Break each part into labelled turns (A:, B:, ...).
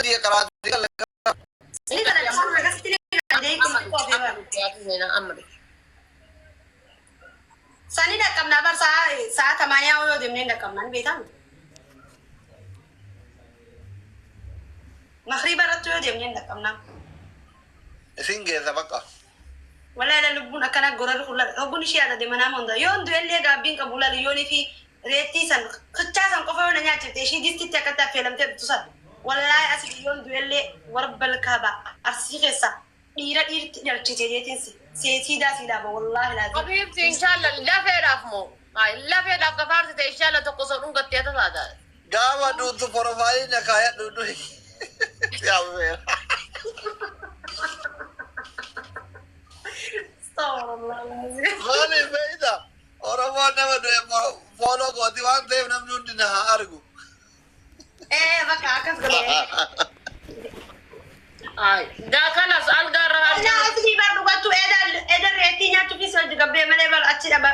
A: Qaraatii
B: Ni kana lamaan akkasitti ni
C: Amma dhufe, amma dhufe, ati seenaa amma dhufe.
B: Sani dhaqqabnaa bar sa'a tamaaniyaa yoo deemnee dhaqqabnaa ni beekamu. Makriiba irratti yoo deemnee dhaqqabnaa.
A: Isin geessa bakka.
B: Wallahi la lubbuun akkana gorarri kun lala. Hogguun ishee yaadate manaa hunda. Yoo hundu illee gaabbiin qabu lali yoonii fi reettii san kichaa san qofa yoo na nyaachifte ishii distitti akkatti affeelamtee dhuftu san. Wallahi asii yoo hundu illee warbal kaaba Arsii keessa dhiira dhiirti dhalchite jeetiin si seesiidaa si dhaaba wallahi laazim.
C: Habiibti inshallah lafeedhaaf moo? Ay, lafeedhaaf gafaarsite inshallah tokko osoo dhungattee ata taata.
A: Gaafa duutu profile na kaayadhu du'i. Yaa beera.
B: Astaghfirullah laazim.
A: Maaliif beekta? Oromoon nama du'e follow gooti waan ta'eef namni hundi na haa argu.
B: Ee bakka akkas godhee.
C: Ay, gaa kanas algaarra
B: Naa asii bar dhugattu eda reettii nyaachuufis hojii gabbee malee bar achi dhaba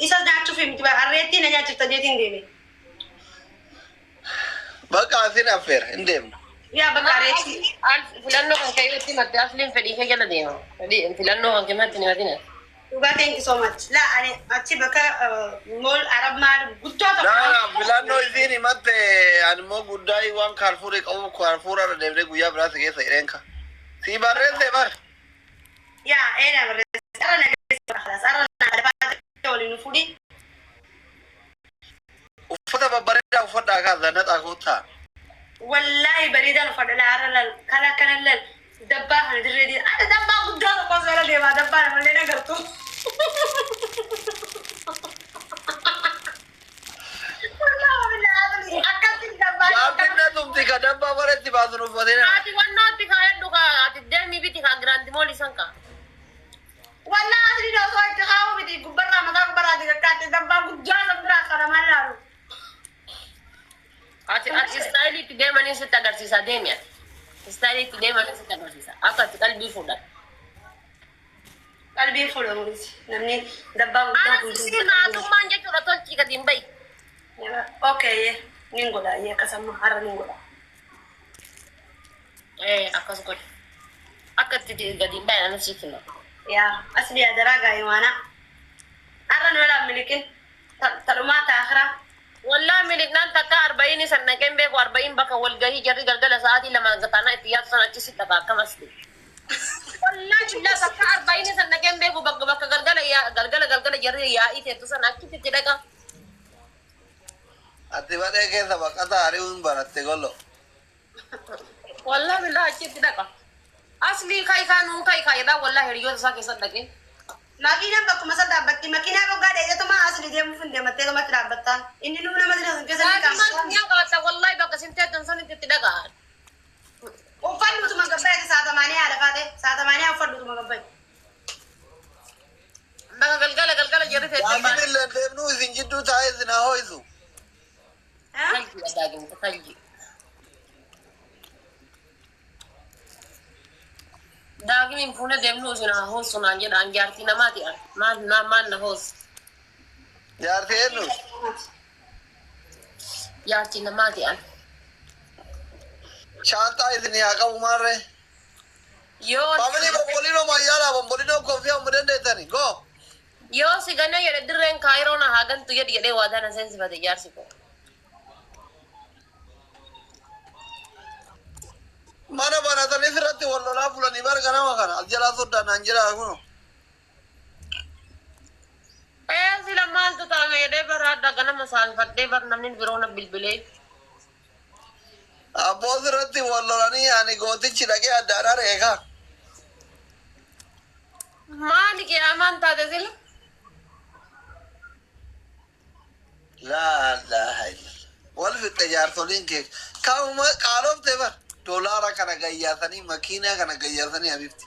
B: isa nyaachuuf miti bar reettii na nyaachifta jeetiin deeme.
A: Bakka asin affeera hin deemna.
B: Yaa bakka reettii.
C: Filannoo kan kee itti matte asliin fedhii kee jala deema. Fedhii filannoo kan kee matti ni matina.
B: Dhugaa, thank you so much. Laa ani achi bakka mool Arab maal guddaa tokko.
A: Naa filannoo isiin himatte ani immoo guddaa waan Carrefourii qabu Carrefour irra deemnee guyyaa biraa si keessa jedheen ka. Si barreesse bar.
B: Yaa eena barreesse. Arra na geesse khalas. Arra na lafaa waliin nu fuudhi.
A: Uffata babbareedaa uffadhaa kaa zannaxaa koottaa.
B: Wallaahi bareedaan uffadha laa arra lal kana kana lal dabbaa kana dirree diina. Ani dabbaa guddaa tokko osoo irra deemaa dabbaa namallee nagartu. Wallaahi akkatti dabbaa.
A: Gaaffiin na tumti ka dabbaa bareetti baasun uffatina.
C: Ati wannootti kaayadhu kaa ati deemii biti kaa Grand Mall san kaa.
B: Wallaahi asli osoo itti kaa'u miti gubbarraa mataa gubbarraa xixiqqaatti dabbaa guddaa san biraa qaramaa ilaalu.
C: Ati style itti deemanii sitti agarsiisa deemi ati. Style itti deemanii sitti agarsiisa. Akka ati qalbii fuudhan.
B: Qalbiin fuudhamuuti namni dabbaa guddaa
C: Ana si maatummaan jechuudha tolchii gadi hin bahi.
B: Okay, nin godha akkasuma har'a nin godha.
C: Ee, akkas godhi. Akka itti gadi hin bahin ana siif hima.
B: Yaa asli adaraa gaa'imaana. Har'a nu ilaa miliqin tadhumaa taakira.
C: Wallaahi miliqnaan takka arba'iin san dhaqeen beeku arba'iin bakka walgahii jarri galgala sa'aatii 2 taanaa itti yaadu san achi si dhaqa akkamas. Wallaahi billaa takka arba'iin san dhaqeen beeku bakka galgala galgala galgala jarri yaa'ii teettu san achitti itti dhaqa.
A: Ati badhee keessa baqataa ari'uun baratte gollo.
C: Wallaahi billaa achitti dhaqa. Aslii kai kaa nuun kai kaa jedhaa wallaahi hiriyoota isaa keessa dhaqee.
B: Makiinaan bakkuma san dhaabbatti. Makiinaa goggaa dheeyatuma asli deemuuf hin deemattee tumatti dhaabbattaan. Inni nuu nama jira sun keessa ni
C: Maal
B: qaama.
C: mi'aan qabatta wallaahi bakka sin teettan sanitti itti dhaqa.
B: Uffadhuutuma gabbaa'e saatamaanii haadha faate. Saatamaanii uffadhuutuma gabbaa'e.
C: Bakka galgala galgala jarri teettan
A: Daagim illee deemnuu isin jidduu taa'ee isin haa ho'isu.
C: Kalji daagimta kalji. Daagimiin fuula deemnu isin haa hoossu naan jedha an jaartii namaati an maal na maal na hoossu.
A: Jaartii eenyu?
C: Jaartii namaati an.
A: Shaantaa isin haa qabu maarree.
C: Yoo
A: Family bombolino mayyaala bombolino koffii amma dandeettani. Go.
C: Yoo si ganee jedhe dirreen Kaayiroo na haa gantu jedhi jedhee waadaa na seensifate jaarsi koo.
A: Mana banatanii sirratti wal lolaa bulanii bar ganama kana as jalaa soddaan naan jedhaa kuno.
C: Ee, sila maaltu taame jedhee bara adda ganama saalfadhee bar namni biroo na bilbilee.
A: Abboo sirratti wal lolanii ani gootichi dhaqee addaan areeka.
C: Maali qiyaamaan taate sila?
A: Laa ilaaha illallah. Wal fixxe jaarsoliin kee. Kaa'uma qaalofte bar. Doolaara kana gayyaasanii makiinaa kana gayyaasanii habibti.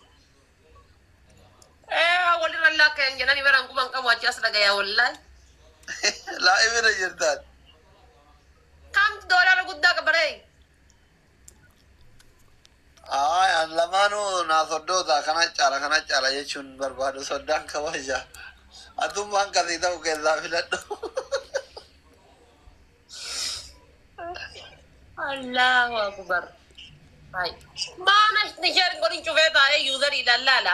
C: Ee, walirra lakkaa'an jedhanii baraan quban qabu achi as dhagaya wallaahi.
A: Laa ibira jirtaan.
C: Kamtu doolaara guddaa qabaree?
A: Ay, an lamaanuu naa soddoota kana caala kana caala jechuun barbaadu soddaan kabaja. Atummaan kasii ta'u keessaa filadhu.
C: Allahu akbar. Maana isheen godhin cufee taa'ee yuuzarii lallaala.